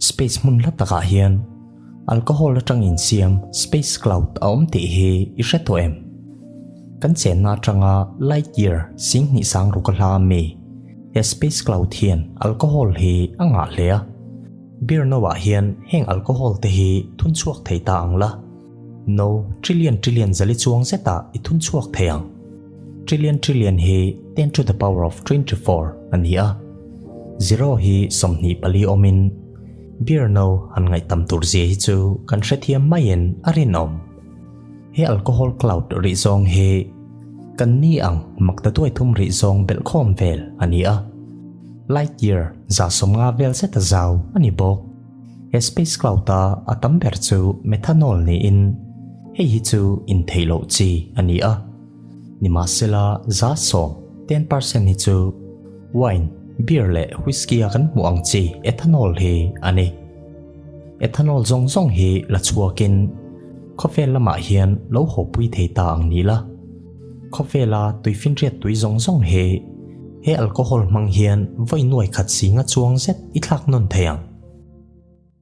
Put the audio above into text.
Space hmun hla takah hian alcohol atang insiam space cloud a awm tih hi i hre tawh em? Kan chenna atanga light year 2000 sang ruk a hla ami he space cloud hian alcohol hi a ngah hle a. Beer no ah hian heng alcohol te hi thun chhuak thei ta ang la. No trillion trillion zali chuang zetah i thun chhuak thei ang. Trillion trillion hi 10 to the power of 24 a ni a. Zero hi 24 awmin beer no han ngaihtam tur zia hi chu kan hrethiam maiin a rinawm. He alcohol cloud rih zawng hi kan ni ang makta tuai thum rih zawng belhkhawm vel a ni a. Light year 150 vel zeta zau a ni bawk. He space cloud a a tam ber chu methanol niin hei hi chu intheih loh chi a ni a. Nimahsela 10%, 10%, hi chu wine, beer leh whisky a kan hmuh ang chi ethanol hi a ni. Ethanol zawng zawng hi la chhuakin khawvel lamah hian lo hawpui thei ta ang ni la. Khawvela tuifinriat tui zawng zawng hi he alcohol hmang hian vawi nuai khat singa chuang zet i thlak nawn thei ang.